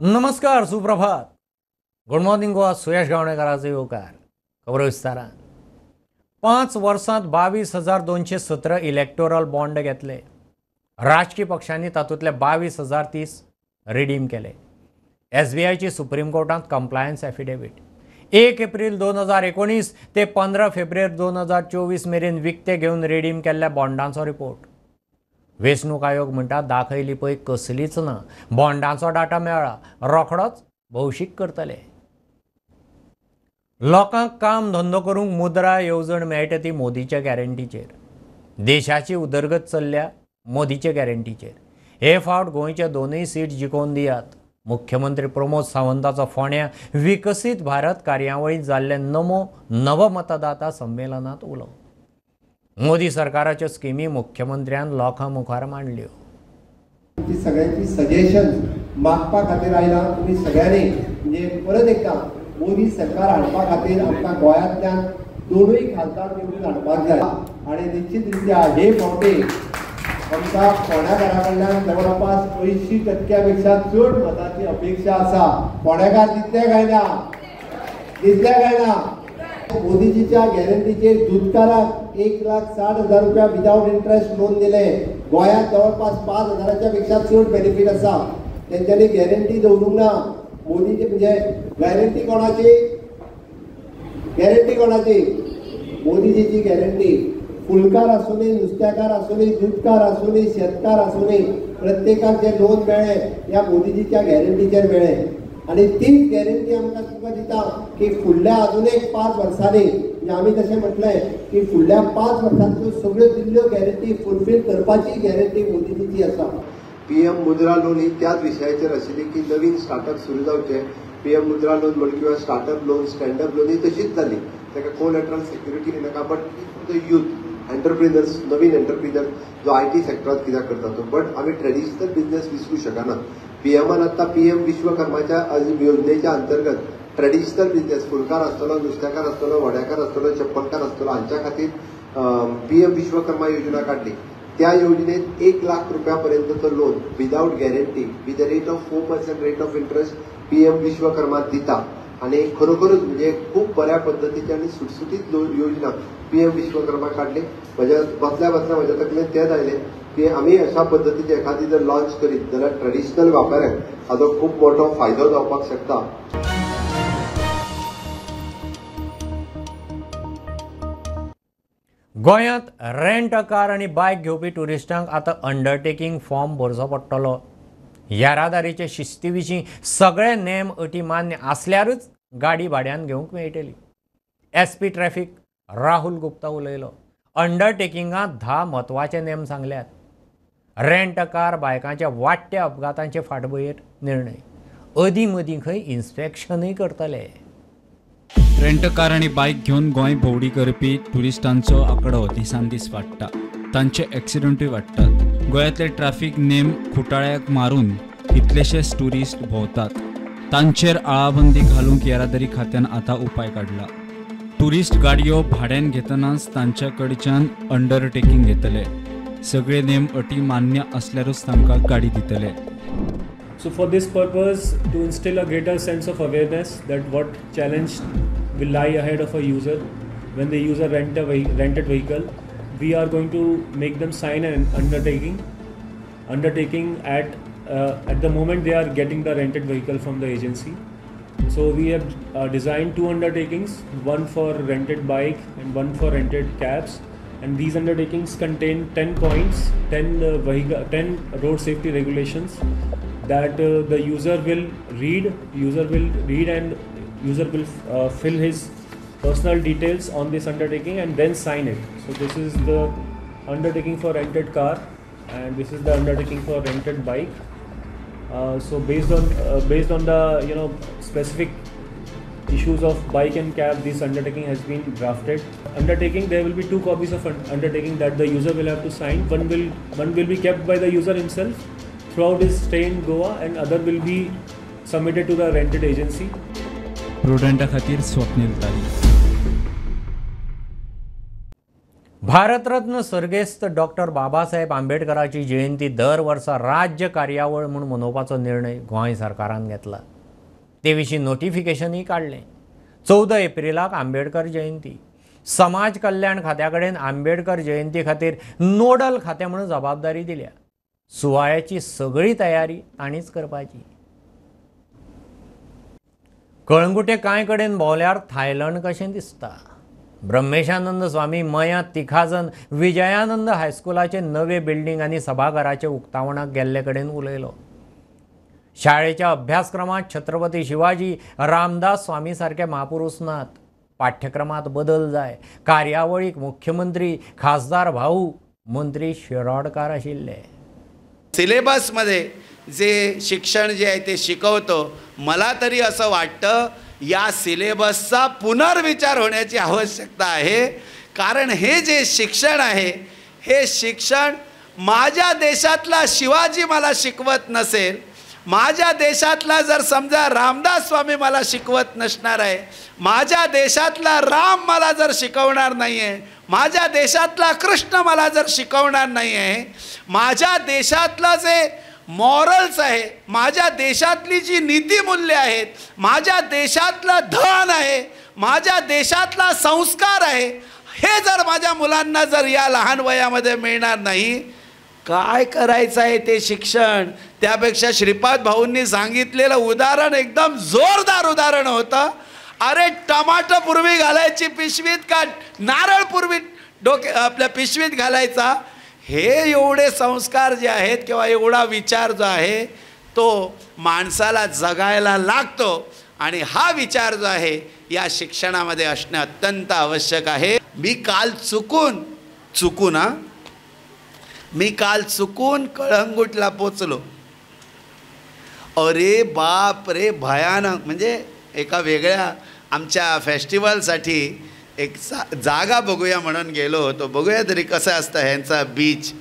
नमस्कार, सुप्रभात, good morning Goa. सुयश गावणेकराचो येवकार. खबरो विस्तारान. 5 वर्सांत 22,217 इलेक्टोरल बॉन्ड घेतले. राजकी पक्षांनी तातूंतले 22,030 रिडीम केले. एसबीआयची सुप्रीम कोर्टांत कंप्लायन्स एफिडेवीट. 1 एप्रील 2019 ते 15 फेब्रुवारी 2024 मेरेन विकते घेवन रिडीम केल्ल्या बॉन्डांचो रिपोर्ट. वेंचणूक आयोग म्हणटा दाखय लिपय कसलीच ना. बॉन्डांचो डाटा मेळ्ळा, रोखडोच भौशीक करतले. लोकांक काम धंदो करूंक मुद्रा येवजण मेळटा ती मोदीच्या गॅरंटीचेर. देशाची उदरगत चल्ल्या मोदीच्या गॅरंटीचेर. हे फावट गोंयच्या 2 सीट जिखोवन दियात. मुख्यमंत्री प्रमोद सावंताचो फोंड्या विकसीत भारत कार्यावळींत जाल्ले नमो नवमतदाता संमेलनांत उलो. मोदी सरकाराच्यो स्किमी मुख्यमंत्र्यान लोकां मुखार मांडल्यो. सगळ्यांची सजेशन मागपा खातीर आयला. तुमी सगळ्यांनी म्हणजे परत एकदा मोदी सरकार हाडपा खातीर आमकां गोंयांतल्यान 2 खासदार निवडून हाडपाक जाय. आनी निश्चित रित्या हे फावटी आमकां फोंड्याकारा कडल्यान जवळपास 80% पेक्षा चड मताची अपेक्षा आसा. फोंड्याकार दितले काय ना? दितले काय ना? मोदीजीच्या गॅरंटीचेर दुदकाराक 1,60,000 रुपया विदाउट इंट्रस्ट लोन दिले. गोंयांत जवळपास 5,000 पेक्षा चड बेनिफीट आसा. तेंच्यांनी गॅरंटी दवरूंक ना. मोदीजी म्हणजे गॅरंटी कोणाची? गॅरंटी कोणाची? मोदीजीची गॅरंटी. फुलकार आसूनी, नुस्त्याकार आसूनी, दुदकार आसूनी, शेतकार आसूनी, प्रत्येकाक जे लोन मेळ्ळें ह्या मोदीजीच्या गॅरंटीचेर मेळ्ळें. आनी तीच गॅरंटी आमकां तुमकां दिता की फुडल्या अजून एक 5 वर्सांनी, म्हणजे आमी तशें म्हटलें की फुडल्या 5 वर्सांतल्यो सगळ्यो दिल्ल्यो गॅरंटी फुलफील करपाची गॅरंटी मोदीजीची आसा. पीएम मुद्रा लोन ही त्याच विशयाचेर आशिल्ली की नवीन स्टार्टअप सुरू जावचें. पीएम मुद्रा लोन म्हण किंवा स्टार्टअप लोन, स्टँडअप लोन ही तशीच जाली. ताका कोलॅटरल सेक्युरिटी नाका, but the youth entrepreneurs, Naveen entrepreneur जो IT सेक्टरांत कित्याक करता तो. बट आमी ट्रेडिशनल बिझनेस विसरूं शकना. पीएमान आतां पीएम विश्वकर्माच्या योजनेच्या अंतर्गत ट्रेडिशनल बिझनेस, फुलकार आसतलो, नुस्त्याकार आसतलो, वड्याकार आसतलो, चप्पलकार आसतलो, हांच्या खातीर पीएम विश्वकर्मा योजना काडली. त्या योजनेत 1 लाख रुपया पर्यंतचो loan without guarantee with a rate of 4% rate of interest PM Vishwakarma दिता. आनी खरोखरूच म्हणजे खूब बऱ्या पद्दतीची आनी सुटसुटीत योजना पीएम विश्वकर्मा काडली. म्हज्या बसल्या बसल्या म्हज्या तकलेन तेंच आयलें की आमी अशा पद्दतीची एखादी जर लॉन्च करीत जाल्यार ट्रेडिशनल व्यापाऱ्यांक हाचो खूब मोठो फायदो जावपाक शकता. गोंयांत रेंट अ कार आनी बायक घेवपी ट्युरिस्टांक आतां अंडरटेकींग फॉर्म भरचो पडटलो. येरादारीचे शिस्ती विशीं सगळे नेम अटी मान्य आसल्यारूच गाडी भाड्यान घेवंक मेळटली. एसपी ट्रॅफिक राहुल गुप्ता उलयलो. अंडरटेकिंगांत 10 म्हत्वाचे नेम सांगल्यात. रेंट अ कार बायकांच्या वाडट्या अपघातांचे फाटभुंयेर निर्णय. अदीं मदीं खंय इन्स्पेक्शनूय करतले. रेंट कार आनी बायक घेवन गोंय भोंवडी करपी ट्युरिस्टांचो आंकडो दिसान दीस वाडटा. तांचे एक्सिडंटूय वाडटात. गोंयांतले ट्रॅफिक नेम खुटाळ्याक मारून कितलेशेच ट्युरिस्ट भोंवतात. तांचेर आळाबंदी घालूंक येरादारी खात्यान आतां उपाय काडला. ट्युरिस्ट गाडयो भाड्यान घेतनाच तांच्या कडच्यान अंडरटेकींग घेतले. सगळे नेम अटी मान्य आसल्यारूच तांकां गाडी दितले. So for this purpose, to instill a greater sense of awareness that what challenge will lie ahead of a user when they use a rented vehicle, we are going to make them sign an undertaking at the moment they are getting the rented vehicle from the agency. So we have designed 2 undertakings, one for rented bike and one for rented cabs, and these undertakings contain 10 points, 10 road safety regulations that the user will read and user will fill his personal details on this undertaking and then sign it. So this is the undertaking for rented car and this is the undertaking for rented bike. So based on the specific issues of bike and cab, this undertaking has been drafted. Undertaking, there will be 2 copies of undertaking that the user will have to sign. One will be kept by the user himself throughout his stay in Goa and other will be submitted to the rented agency. प्रुडंटा खातीर स्वप्नील तारी. भारतरत्न सर्गेस्त doctor Babasaheb आंबेडकराची जयंती दर वर्सा राज्य कार्यावळ म्हूण मनोवपाचो निर्णय गोंय सरकारान घेतला. ते विशीं नोटिफिकेशनूय काडलें. 14 एप्रिलाक आंबेडकर जयंती. समाज कल्याण खात्या कडेन आंबेडकर जयंती खातीर नोडल खातें म्हणून जबाबदारी दिल्या. सुवाळ्याची सगळी तयारी तांणीच करपाची. कळंगुटे कांय कडेन भोंवल्यार थायलंड कशें दिसता. ब्रह्मेशानंद स्वामी मया तिखाजन विजयानंद हायस्कुलाचे नवे बिल्डींग आनी सभाघराचे उक्तावणाक गेल्ले कडेन उलयलो. शाळेच्या अभ्यासक्रमात छत्रपती शिवाजी, रामदास स्वामी सारके म्हापुरूस नात. पाठ्यक्रमात बदल जाय. कार्यावळीक मुख्यमंत्री, खासदार भाऊ, मंत्री शिरोडकार आशिल्ले. सिलेबसमध्ये जे शिक्षण जे आहे ते शिकवतो, मला तरी असं वाटतं या सिलेबसचा पुनर्विचार होण्याची आवश्यकता आहे. कारण हे जे शिक्षण आहे हे शिक्षण माझ्या देशातला शिवाजी मला शिकवत नसेल, माझ्या देशातला जर समजा रामदास स्वामी मला शिकवत नसणार आहे, माझ्या देशातला राम मला जर शिकवणार नाही आहे, माझ्या देशातला कृष्ण मला जर शिकवणार नाही आहे, माझ्या देशातला जे मॉरल्स आहे, माझ्या देशातली जी नीतिमूल्य आहेत, माझ्या देशातलं धन आहे, माझ्या देशातला संस्कार आहे, हे जर माझ्या मुलांना जर या लहान वयामध्ये मिळणार नाही, काय करायचं आहे ते शिक्षण? त्यापेक्षा श्रीपाद भाऊंनी सांगितलेलं उदाहरण एकदम जोरदार उदाहरण होतं. अरे टमाटर पूर्वी घालायची पिशवीत का नारळ पूर्वी डोके आपल्या पिशवीत घालायचा? हे एवढे संस्कार जे आहेत किंवा एवढा विचार जो आहे तो माणसाला जगायला लागतो आणि हा विचार जो आहे या शिक्षणामध्ये असणं अत्यंत आवश्यक आहे. मी काल चुकून चुकून मी काल चुकून कळंगूटला पोचलो. अरे बाप रे, भयानक. म्हणजे एका वेगळ्या आमच्या फेस्टिवलसाठी एक जागा बघूया म्हणून गेलो होतो, बघूया तरी कसं असतं ह्यांचा बीच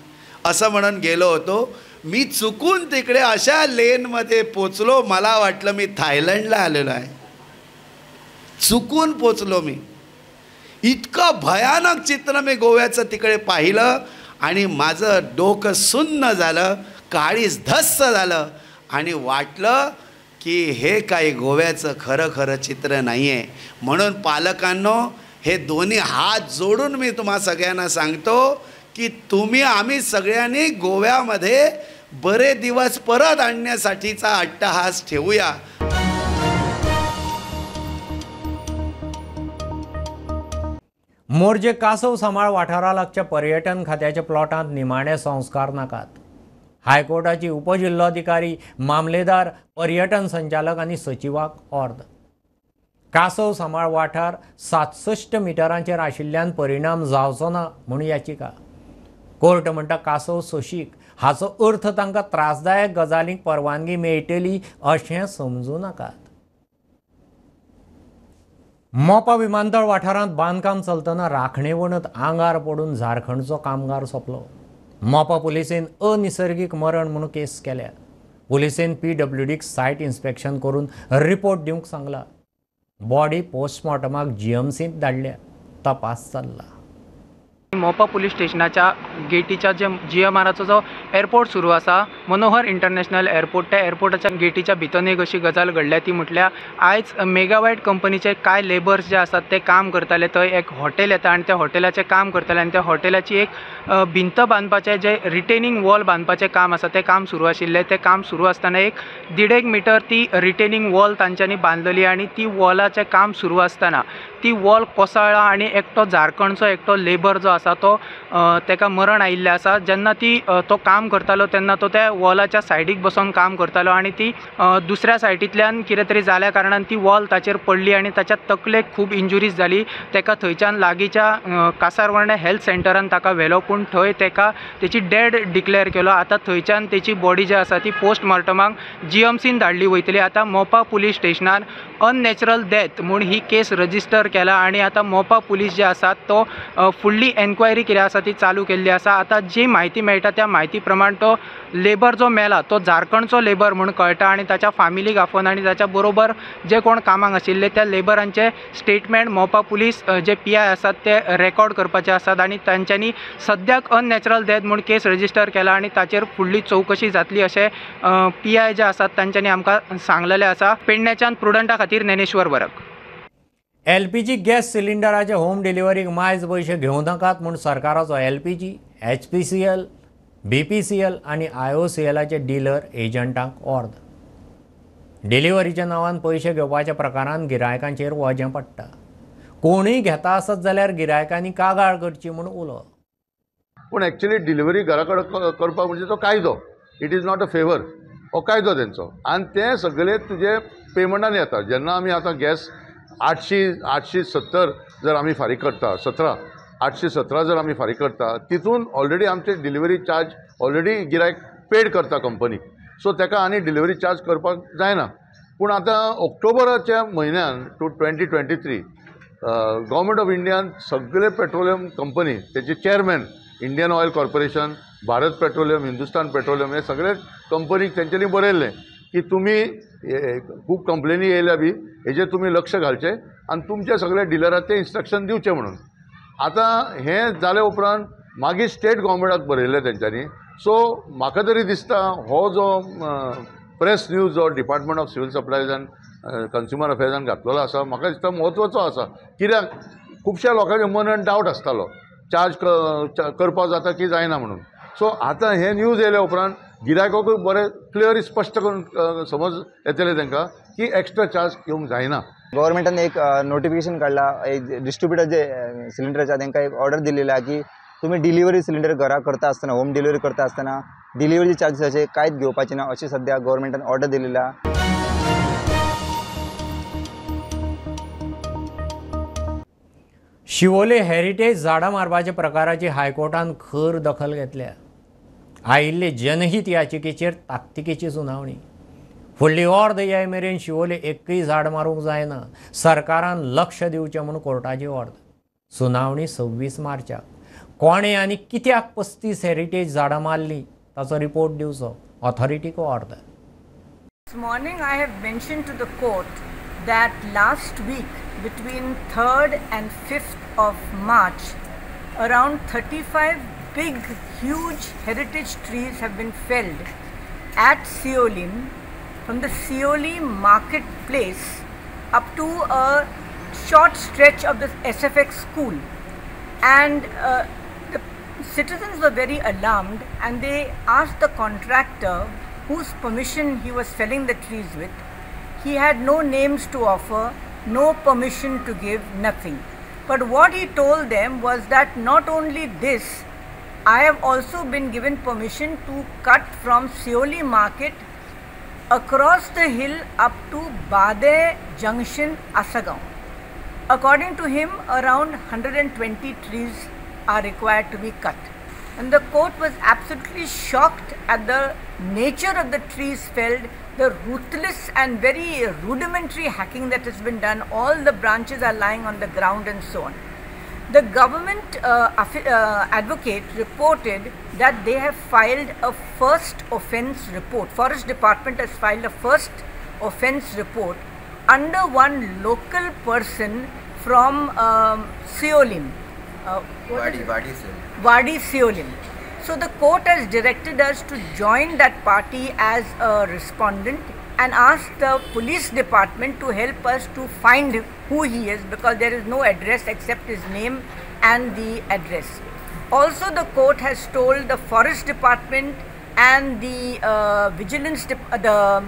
असं म्हणून गेलो होतो. मी चुकून तिकडे अशा लेनमध्ये पोचलो, मला वाटलं मी थायलंडला आलेलो आहे. चुकून पोचलो मी. इतकं भयानक चित्र मी गोव्याचं तिकडे पाहिलं आणि माझं डोकं सुन्न झालं, काळीज धस्स झालं आणि वाटलं की हे काही गोव्याचं खरं खरं चित्र नाही आहे. म्हणून पालकांनो, हे दोन्ही हात जोडून मी तुम्हा सगळ्यांना सांगतो की तुम्ही आम्ही सगळ्यांनी गोव्यामध्ये बरे दिवस परत आणण्यासाठीचा अट्टहास ठेवूया. मोरजे कासव सांबाळ वाठारा लागच्या पर्यटन खात्याच्या प्लॉटांत निमाणे संस्कार नाकात. हायकोर्टाची उपजिल्लोधिकारी, मामलेदार, पर्यटन संचालक आनी सचिवाक ऑर्द. कासव सांबाळ वाठार 67 मिटरांचेर आशिल्ल्यान परिणाम जावचो ना म्हूण याचिका. कोर्ट म्हणटा कासव सोशीक, हाचो अर्थ तांकां त्रासदायक गजालींक परवानगी मेळटली अशें समजूं नाकात. मोपा विमानतळ वाठारांत बांदकाम चलतना राखणे वणत आंगार पडून झारखंडचो कामगार सोंपलो. मोपा पुलिसेन अनिसर्गीक मरण म्हणून केस केल्या. पुलिसेन पीडब्ल्यूडीक सायट इन्स्पेक्शन करून रिपोर्ट दिवंक सांगला. बॉडी पोस्टमॉर्टमाक जीएमसींत धाडल्या. तपास चल्ला. मोपा पुलीस स्टेशनाच्या गेटीच्या जे जीएमआराचो जो एअरपोर्ट सुरू आसा, मनोहर इंटरनॅशनल एअरपोर्ट, त्या एअरपोर्टाच्या गेटीच्या भितर एक अशी गजाल घडल्या ती म्हटल्यार आयज मेगावायट कंपनीचे कांय लेबर्स जे आसात ते काम करताले. थंय एक हॉटेल येता आनी त्या हॉटेलाचें काम करताले आनी त्या हॉटेलाची एक भिंत बांदपाचें जे रिटेनिंग वॉल बांदपाचें काम आसा तें काम सुरू आशिल्लें. तें काम सुरू आसतना एक 1.5 मिटर ती रिटेनिंग वॉल तांच्यांनी बांदलेली आनी ती वॉलाचें काम सुरू आसतना ती वॉल कोसळ्ळा आनी एकटो झारखंडचो एकटो लेबर जो आसा तो ताका मरण आयिल्लें आसा. जेन्ना ती तो काम करतालो तेन्ना तो त्या वॉलाच्या सायडीक बसून काम करतालो आनी ती दुसऱ्या सायडींतल्यान कितें तरी जाल्या कारणान ती वॉल ताचेर पडली आनी ताच्या तकलेक खूब इंजुरीज जाली. ताका थंयच्यान लागींच्या कासारवर्णे हेल्थ सेंटरान ताका व्हेलो, पूण थंय ताका तेची डेड डिक्लेअर केलो. आतां थंयच्यान तेची बॉडी जी आसा ती पोस्टमॉर्टमाक जीएमसीन धाडली वयतली. आतां मोपा पुलीस स्टेशनान अननॅचरल डेथ म्हूण ही केस रजिस्टर केला आनी आतां मोपा पुलीस जे आसात तो फुडली एन्क्वायरी कितें आसा ती चालू केल्ली आसा. आतां जी म्हायती मेळटा त्या म्हायती प्रमाण तो लेबर जो मेला तो झारखंडचो लेबर म्हूण कळटा आनी ताच्या फामिलीक आफोवन आनी ताच्या बरोबर जे कोण कामाक आशिल्ले त्या लेबरांचे स्टेटमेंट मोपा पुलीस जे पी I आसात ते रेकॉर्ड करपाचे आसात आनी तांच्यांनी सद्याक अननॅचरल डेथ म्हूण केस रजिस्टर केला आनी ताचेर फुडली चवकशी जातली अशें पी I जे आसात तांच्यांनी आमकां सांगलेलें आसा. पेडण्याच्यान प्रुडंटा खातीर ज्ञानेश्वर वरक. एलपीजी गॅस सिलिंडराचे होम डिलिव्हरीक मायज पयशे घेवं नाकात म्हूण सरकाराचो एलपीजी, एचपीसीएल, बीपीसीएल आनी आयओसीएलाचे डिलर एजंटांक ऑर्द. डिलिव्हरीच्या नांवान पयशे घेवपाच्या प्रकारान गिरायकांचेर वजें पडटा. कोणूय घेता आसत जाल्यार गिरायकांनी कागाळ करची म्हूण उलो. पूण एक्चुअली डिलिव्हरी घरा कडेन करपाक म्हणजे तो कायदो, it is not a favour, हो कायदो तेंचो आनी ते सगळे तुजे पेमंटान येता. जेन्ना आमी आतां गॅस 870 जर आमी फारीक करता, 817 जर आमी फारीक करता, तितून ऑलरेडी आमचे डिलिव्हरी चार्ज ऑलरेडी गिरायक पेड करता कंपनी, सो ताका आनी डिलिव्हरी चार्ज करपाक जायना. पूण आतां ऑक्टोबराच्या म्हयन्यान 2023 गव्हर्मेंट ऑफ इंडियान सगळे पेट्रोलियम कंपनी तेचे chairman Indian Oil Corporation, Bharat Petroleum, Hindustan Petroleum हे सगळे कंपनीक तेंच्यांनी बरयल्लें की तुमी खूब कंप्लेनी येयल्या बी हेजेर तुमी लक्ष घालचें आनी तुमचे सगळे डिलराक ते इन्स्ट्रक्शन दिवचें म्हणून. आतां हें जाले उपरांत मागीर स्टेट गव्हर्मेंटाक बरयल्लें तेंच्यांनी. सो म्हाका तरी दिसता हो जो प्रेस न्यूज जो department of civil supplies and consumer अफेर्सान घातलेलो आसा, म्हाका दिसता म्हत्वाचो आसा. कित्याक खुबश्या लोकांच्या मनान डावट आसतालो चार्ज करपाक जाता की जायना म्हणून. सो आतां हें न्यूज येयल्या उपरांत गिरायकाकूय बरें क्लियर स्पश्ट करून समज येतलें तांकां की एक्स्ट्रा चार्ज घेवंक जायना. गव्हर्मेंटान एक नोटिफिकेशन काडला, एक डिस्ट्रिब्युटर जे सिलिंडराचे तांकां एक ऑर्डर दिलेली आहा की तुमी डिलिव्हरी सिलिंडर घरा करता आसतना, होम डिलिव्हरी करता आसतना डिलिव्हरी चार्जीस अशे कांयच घेवपाचे ना अशें सद्या गव्हर्मेंटान ऑर्डर दिलेली आहा. शिवोले हेरिटेज झाडां मारपाच्या प्रकाराची हायकोर्टान खर दखल घेतल्या. आयिल्ले जनहीत याचिकेचेर ताकतिकेची सुनावणी. फुडली ऑर्द येय मेरेन शिवोले एकूय झाड मारूंक जायना, सरकारान लक्ष दिवचें म्हूण कोर्टाची ऑर्द. सुनावणी 26 मार्चाक. कोणें आनी कित्याक 35 हेरिटेज झाडां मारलीं ताचो रिपोर्ट दिवचो, ऑथॉरिटीक ऑर्द. This morning I have mentioned to the court that last week between 3rd and 5th of March, around 35 big, huge heritage trees have been felled at Siolim from the Siolim marketplace up to a short stretch of the SFX school. And the citizens were very alarmed and they asked the contractor whose permission he was felling the trees with. He had no names to offer, no permission to give, nothing. But what he told them was that not only this, I have also been given permission to cut from Sioli market across the hill up to Bade Junction, Asagaon. According to him, around 120 trees are required to be cut. And the court was absolutely shocked at the nature of the trees felled, the ruthless and very rudimentary hacking that has been done. All the branches are lying on the ground and so on. The government advocate reported that they have filed a first offence report. Forest Department has filed a first offence report under one local person from Siolim. Wadi Siolim. So the court has directed us to join that party as a respondent and ask the police department to help us to find who he is, because there is no address except his name and the address. Also, the court has told the forest department and the vigilance, the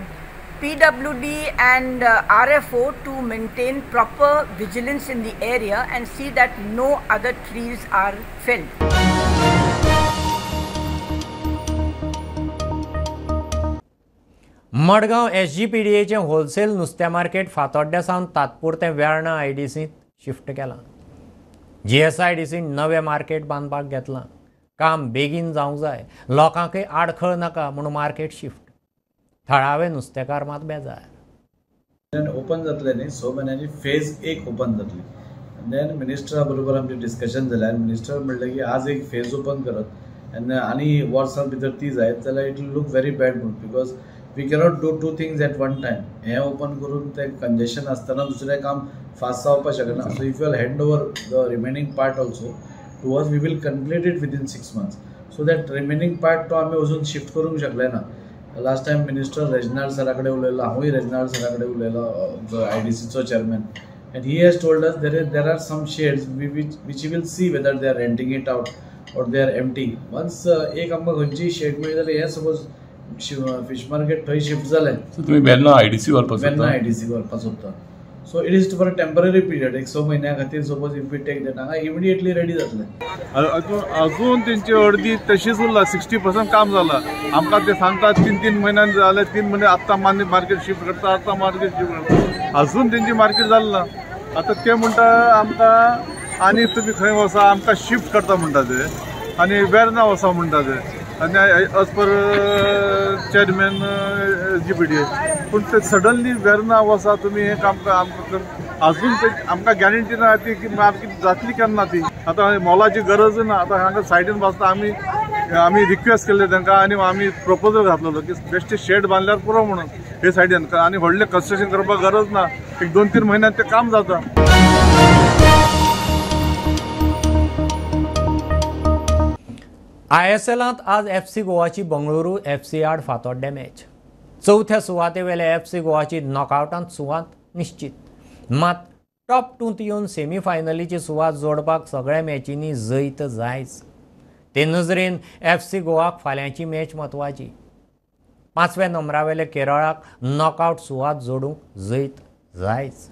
PWD and RFO to maintain proper vigilance in the area and see that no other trees are felled. Madgaon एसजीपीडीएचें wholesale नुस्त्या market फातोड्ड्या सावन तात्पुरतें Verna आयडीसींत shift केलां. जीएसआयडीसीन नवें market बांदपाक घेतलां. काम बेगीन जावंक जाय, लोकांकय आडखळ नाका म्हूण मार्केट शिफ्ट. थळावे नुस्तेकार मात बेजार. ओपन जातले न्ही 6 म्हयन्यांनी फेज 1 ओपन जातली. देन मिनिस्टरा बरोबर आमचें डिस्कशन जालें आनी मिनिस्टर म्हणलें की आज एक फेज ओपन करत आनी आनी वर्सां भितर ती जायत जाल्यार it will look very bad म्हणून, because we cannot do two things at one time. हें ओपन करून तें कंजेशन आसतना दुसरें काम फास्ट जावपाक शकना. So if you will hand over the remaining part also to us, we will complete it within 6 months. So that remaining part तो आमी अजून शिफ्ट करूंक शकले ना. लास्ट टायम मिनिस्टर रेजनाल्ड सरा कडेन उलयलो, हांवूय रेजनाल्ड सरा कडेन उलयलो, जो IDCचो chairman, and he has told us there are some sheds which will see whether they are renting it out or they are empty. Once एक आमकां खंयची शेड मेळ्ळी जाल्यार हें सपोज फिश मार्केट थंय शिफ्ट जालें. तुमी वेर्ना IDC व्हरपाक सोदता? वेर्ना IDC व्हरपाक सोदता. So it is for a temporary period, एक 6 म्हयन्या खातीर suppose if we take that, हांगा इमिडिएटली रेडी जातलें. अजून तेंची अर्दी तशीच उरला, 60% काम जालां. आमकां ते सांगतात 3-3 म्हयन्यान जालें, 3 म्हयने आत्तां मार्केट शिफ्ट करता, आत्तां मार्केट शिफ्ट करता, अजून तेंची मार्केट जालें ना. आतां ते म्हणटा आमकां आनी तुमी खंय वचा आमकां शिफ्ट करता म्हणटा ते, आनी वेर्ना वचा म्हणटा ते, आनी as per chairman SGPDA. पूण ते सडनली वेर्ना वचा तुमी हें काम आमकां अजून ते आमकां गॅरंटी ना ती की मार्केट जातली केन्ना ती. आतां मोलाची गरज ना, आतां हांगा सायडीन बसता आमी आमी रिक्वेस्ट केल्ले तांकां आनी आमी प्रपोजल घातलेलो की बेश्टे शेड बांदल्यार पुरो म्हणून हे सायडीन, आनी व्हडलें कन्स्ट्रक्शन करपाक गरज ना, एक 2-3 म्हयन्यात तें काम जाता. ISLांत आज FC गोवाची बंगळुरू FC आड फातोड्डें मॅच. चवथ्या सुवातेवेले FC गोवाची नॉकआवटांत सुवात निश्चित, मात टॉप 2त येवन सेमीफायनलीची सुवात जोडपाक सगळ्या मॅचींनी जैत जायच. ते नजरेन FC गोवाक फाल्यांची मॅच म्हत्वाची. 5व्या नंबरावेले केरळाक नॉकआवट सुवात जोडूंक जैत जायच.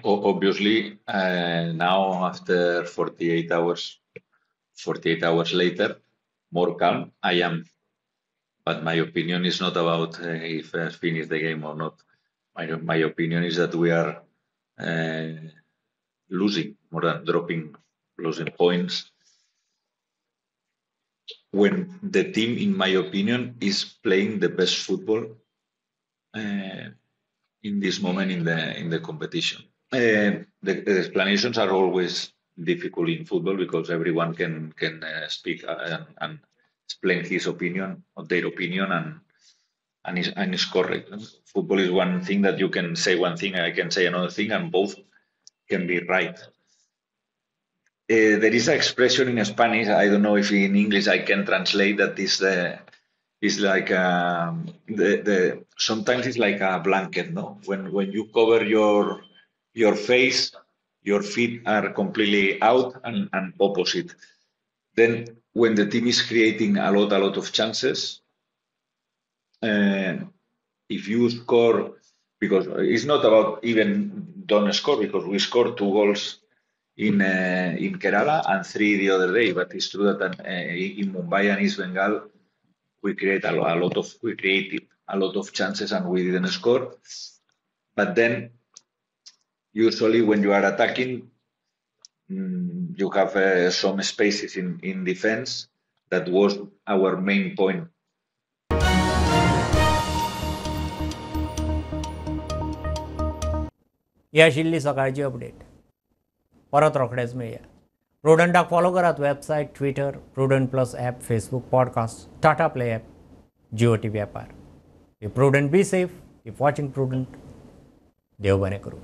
Obviously, now after 48 hours later, more calm I am. But my opinion is not about if I finish the game or not. My opinion is that we are losing, more than dropping, losing points. When the team, in my opinion, is playing the best football in this moment in the competition. The explanations are always difficult in football because everyone can speak and explain his opinion or their opinion and is correct. Football is one thing that you can say one thing, I can say another thing, and both can be right. There is an expression in Spanish, I don't know if in English I can translate, that is like the sometimes it's like a blanket, no? When you cover your face, your feet are completely out and opposite. Then when the team is creating a lot of chances, if you score, because it's not about even don't score, because we scored 2 goals in Kerala and 3 the other day. But it's true that in Mumbai and East Bengal we create a lot of chances and we didn't score. But then usually when you are attacking, you have some spaces in defense. That was our main point. ही आशिल्ली सकाळची update. परत रोखडेच मेळया. प्रुडंटाक follow करात website, Twitter, Prudent plus app, Facebook, podcast, Tata Play app, Jio TV ॲपार. Be prudent, be safe, keep watching Prudent. देव बरें करूं.